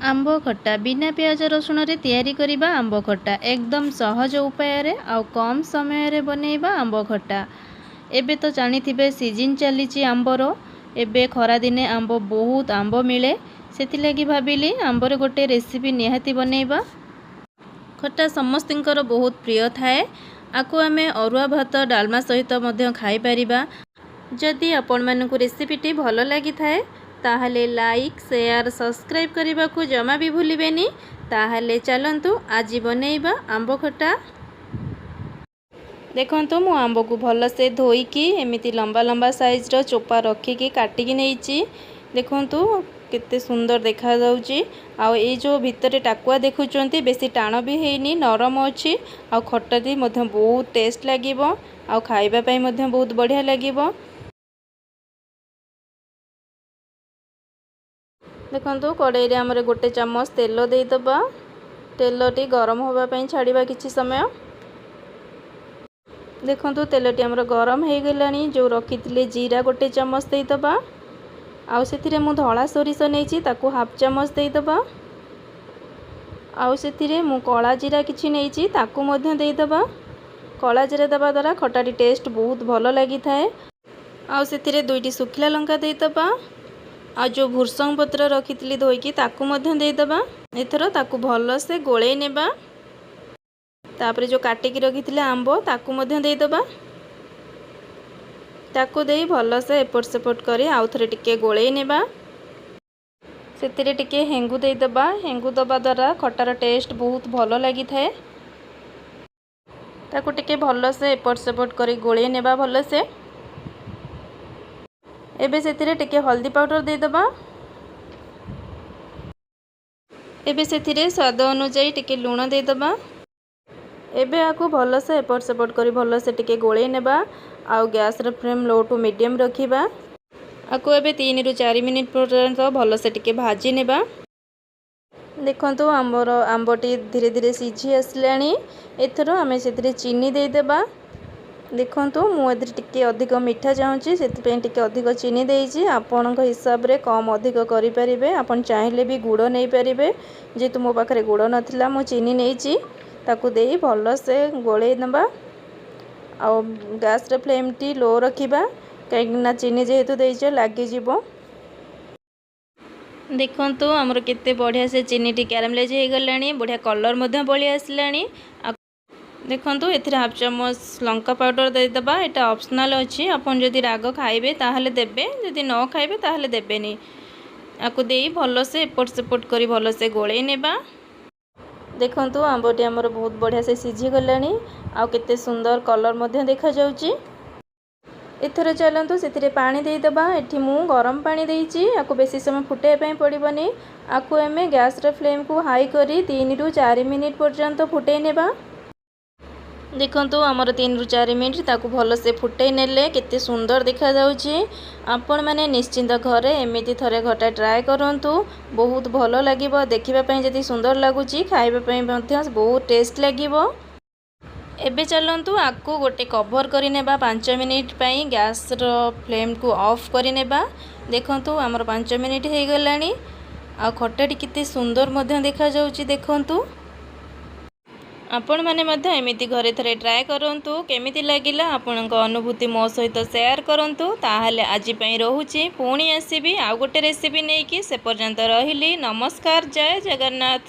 ଆମ୍ବ ଖଟା ବିନା ପିଆଜ ରସୁଣରେ ତିଆରି କରିବା ଆମ୍ବ ଖଟା ଏକଦମ ସହଜ ଉପାୟରେ ଆଉ କମ୍ ସମୟରେ ବନେଇବା ଆମ୍ବ ଖଟା। ଏବେ ତ ଜାଣିଥିବେ ସିଜିନ୍ ଚାଲିଛି ଆମ୍ବର। ଏବେ ଖରାଦିନେ ଆମ୍ବ ବହୁତ ଆମ୍ବ ମିଳେ, ସେଥିଲାଗି ଭାବିଲି ଆମ୍ବରେ ଗୋଟେ ରେସିପି ନିହାତି ବନେଇବା। ଖଟା ସମସ୍ତଙ୍କର ବହୁତ ପ୍ରିୟ ଥାଏ। ଆକୁ ଆମେ ଅରୁଆ ଭାତ ଡାଲମା ସହିତ ମଧ୍ୟ ଖାଇପାରିବା। ଯଦି ଆପଣମାନଙ୍କୁ ରେସିପିଟି ଭଲ ଲାଗିଥାଏ ତାହେଲେ ଲାଇକ୍, ସେୟାର, ସବସ୍କ୍ରାଇବ୍ କରିବାକୁ ଜମା ବି ଭୁଲିବେନି। ତାହେଲେ ଚାଲନ୍ତୁ ଆଜି ବନେଇବା ଆମ୍ବ ଖଟା। ଦେଖନ୍ତୁ, ମୁଁ ଆମ୍ବକୁ ଭଲସେ ଧୋଇକି ଏମିତି ଲମ୍ବା ଲମ୍ବା ସାଇଜ୍ର ଚୋପା ରଖିକି କାଟିକି ନେଇଛି। ଦେଖନ୍ତୁ କେତେ ସୁନ୍ଦର ଦେଖାଯାଉଛି। ଆଉ ଏଇ ଯେଉଁ ଭିତରେ ଟାକୁଆ ଦେଖୁଛନ୍ତି, ବେଶୀ ଟାଣ ବି ହେଇନି, ନରମ ଅଛି। ଆଉ ଖଟାଟି ମଧ୍ୟ ବହୁତ ଟେଷ୍ଟ ଲାଗିବ ଆଉ ଖାଇବା ପାଇଁ ମଧ୍ୟ ବହୁତ ବଢ଼ିଆ ଲାଗିବ। ଦେଖନ୍ତୁ, କଡ଼େଇରେ ଆମର ଗୋଟେ ଚାମଚ ତେଲ ଦେଇଦେବା। ତେଲଟି ଗରମ ହେବା ପାଇଁ ଛାଡ଼ିବା କିଛି ସମୟ। ଦେଖନ୍ତୁ, ତେଲଟି ଆମର ଗରମ ହେଇଗଲାଣି। ଯେଉଁ ରଖିଥିଲେ ଜିରା ଗୋଟେ ଚାମଚ ଦେଇଦେବା। ଆଉ ସେଥିରେ ମୁଁ ଧଳା ସୋରିଷ ନେଇଛି, ତାକୁ ହାଫ୍ ଚାମଚ ଦେଇଦେବା। ଆଉ ସେଥିରେ ମୁଁ କଳା ଜିରା କିଛି ନେଇଛି, ତାକୁ ମଧ୍ୟ ଦେଇଦେବା। କଳା ଜିରା ଦେବା ଦ୍ୱାରା ଖଟାଟି ଟେଷ୍ଟ ବହୁତ ଭଲ ଲାଗିଥାଏ। ଆଉ ସେଥିରେ 2ଟି ଶୁଖିଲା ଲଙ୍କା ଦେଇଦେବା। ଆଉ ଯେଉଁ ଭୃସଙ୍ଗ ପତ୍ର ରଖିଥିଲି ଧୋଇକି, ତାକୁ ମଧ୍ୟ ଦେଇଦେବା। ଏଥର ତାକୁ ଭଲସେ ଗୋଳେଇ ନେବା। ତାପରେ ଯେଉଁ କାଟିକି ରଖିଥିଲେ ଆମ୍ବ, ତାକୁ ମଧ୍ୟ ଦେଇଦେବା। ତାକୁ ଦେଇ ଭଲସେ ଏପଟ ସେପଟ କରି ଆଉ ଥରେ ଟିକେ ଗୋଳେଇ ନେବା। ସେଥିରେ ଟିକେ ହେଙ୍ଗୁ ଦେଇଦେବା। ହେଙ୍ଗୁ ଦେବା ଦ୍ୱାରା ଖଟାର ଟେଷ୍ଟ ବହୁତ ଭଲ ଲାଗିଥାଏ। ତାକୁ ଟିକେ ଭଲସେ ଏପଟ ସେପଟ କରି ଗୋଳେଇ ନେବା ଭଲସେ। ଏବେ ସେଥିରେ ଟିକେ ହଳଦୀ ପାଉଡ଼ର ଦେଇଦେବା। ଏବେ ସେଥିରେ ସ୍ୱାଦ ଅନୁଯାୟୀ ଟିକେ ଲୁଣ ଦେଇଦେବା। ଏବେ ଆକୁ ଭଲସେ ଏପଟ ସେପଟ କରି ଭଲସେ ଟିକେ ଗୋଳେଇ ନେବା। ଆଉ ଗ୍ୟାସ୍ର ଫ୍ଲେମ୍ ଲୋ ଟୁ ମିଡ଼ିୟମ୍ ରଖିବା। ଆକୁ ଏବେ 3ରୁ 4 ମିନିଟ୍ ପର୍ଯ୍ୟନ୍ତ ଭଲସେ ଟିକେ ଭାଜି ନେବା। ଦେଖନ୍ତୁ, ଆମର ଆମ୍ବଟି ଧୀରେ ଧୀରେ ସିଝି ଆସିଲାଣି। ଏଥର ଆମେ ସେଥିରେ ଚିନି ଦେଇଦେବା। ଦେଖନ୍ତୁ, ମୁଁ ଏଥିରେ ଟିକେ ଅଧିକ ମିଠା ଚାହୁଁଛି, ସେଥିପାଇଁ ଟିକେ ଅଧିକ ଚିନି ଦେଇଛି। ଆପଣଙ୍କ ହିସାବରେ କମ୍ ଅଧିକ କରିପାରିବେ। ଆପଣ ଚାହିଁଲେ ବି ଗୁଡ଼ ନେଇପାରିବେ। ଯେହେତୁ ମୋ ପାଖରେ ଗୁଡ଼ ନଥିଲା, ମୁଁ ଚିନି ନେଇଛି। ତାକୁ ଦେଇ ଭଲସେ ଗୋଳେଇ ନେବା। ଆଉ ଗ୍ୟାସ୍ର ଫ୍ଲେମ୍ଟି ଲୋ ରଖିବା, କାହିଁକିନା ଚିନି ଯେହେତୁ ଦେଇଛେ ଲାଗିଯିବ। ଦେଖନ୍ତୁ, ଆମର କେତେ ବଢ଼ିଆ ସେ ଚିନିଟି କ୍ୟାରାମେଲାଇଜ୍ ହେଇଗଲାଣି, ବଢ଼ିଆ କଲର୍ ମଧ୍ୟ ପଳେଇ ଆସିଲାଣି। ଆଉ ଦେଖନ୍ତୁ, ଏଥିରେ ହାଫ୍ ଚାମଚ ଲଙ୍କା ପାଉଡ଼ର ଦେଇଦେବା। ଏଇଟା ଅପସନାଲ୍ ଅଛି। ଆପଣ ଯଦି ରାଗ ଖାଇବେ ତାହେଲେ ଦେବେ, ଯଦି ନ ଖାଇବେ ତାହେଲେ ଦେବେନି। ଆକୁ ଦେଇ ଭଲସେ ଏପଟ ସେପଟ କରି ଭଲସେ ଗୋଳେଇ ନେବା। ଦେଖନ୍ତୁ, ଆମ୍ବଟି ଆମର ବହୁତ ବଢ଼ିଆ ସେ ସିଝିଗଲାଣି ଆଉ କେତେ ସୁନ୍ଦର କଲର୍ ମଧ୍ୟ ଦେଖାଯାଉଛି। ଏଥର ଚାଲନ୍ତୁ ସେଥିରେ ପାଣି ଦେଇଦେବା। ଏଠି ମୁଁ ଗରମ ପାଣି ଦେଇଛି। ଆକୁ ବେଶୀ ସମୟ ଫୁଟାଇବା ପାଇଁ ପଡ଼ିବନି। ଆକୁ ଆମେ ଗ୍ୟାସ୍ର ଫ୍ଲେମ୍କୁ ହାଇ କରି 3ରୁ 4 ମିନିଟ୍ ପର୍ଯ୍ୟନ୍ତ ଫୁଟାଇ ନେବା। ଦେଖନ୍ତୁ, ଆମର 3ରୁ 4 ମିନିଟ୍ ତାକୁ ଭଲସେ ଫୁଟାଇ ନେଲେ କେତେ ସୁନ୍ଦର ଦେଖାଯାଉଛି। ଆପଣମାନେ ନିଶ୍ଚିନ୍ତ ଘରେ ଏମିତି ଥରେ ଖଟା ଟ୍ରାଏ କରନ୍ତୁ, ବହୁତ ଭଲ ଲାଗିବ। ଦେଖିବା ପାଇଁ ଯଦି ସୁନ୍ଦର ଲାଗୁଛି, ଖାଇବା ପାଇଁ ମଧ୍ୟ ବହୁତ ଟେଷ୍ଟ ଲାଗିବ। ଏବେ ଚାଲନ୍ତୁ ଆକୁ ଗୋଟେ କଭର୍ କରିନେବା 5 ମିନିଟ୍ ପାଇଁ। ଗ୍ୟାସ୍ର ଫ୍ଲେମ୍କୁ ଅଫ୍ କରିନେବା। ଦେଖନ୍ତୁ, ଆମର 5 ମିନିଟ୍ ହେଇଗଲାଣି ଆଉ ଖଟାଟି କେତେ ସୁନ୍ଦର ମଧ୍ୟ ଦେଖାଯାଉଛି। ଦେଖନ୍ତୁ, ଆପଣମାନେ ମଧ୍ୟ ଏମିତି ଘରେ ଥରେ ଟ୍ରାଏ କରନ୍ତୁ। କେମିତି ଲାଗିଲା ଆପଣଙ୍କ ଅନୁଭୂତି ମୋ ସହିତ ସେୟାର କରନ୍ତୁ। ତାହେଲେ ଆଜି ପାଇଁ ରହୁଛି। ପୁଣି ଆସିବି ଆଉ ଗୋଟେ ରେସିପି ନେଇକି। ସେ ପର୍ଯ୍ୟନ୍ତ ରହିଲି, ନମସ୍କାର, ଜୟ ଜଗନ୍ନାଥ।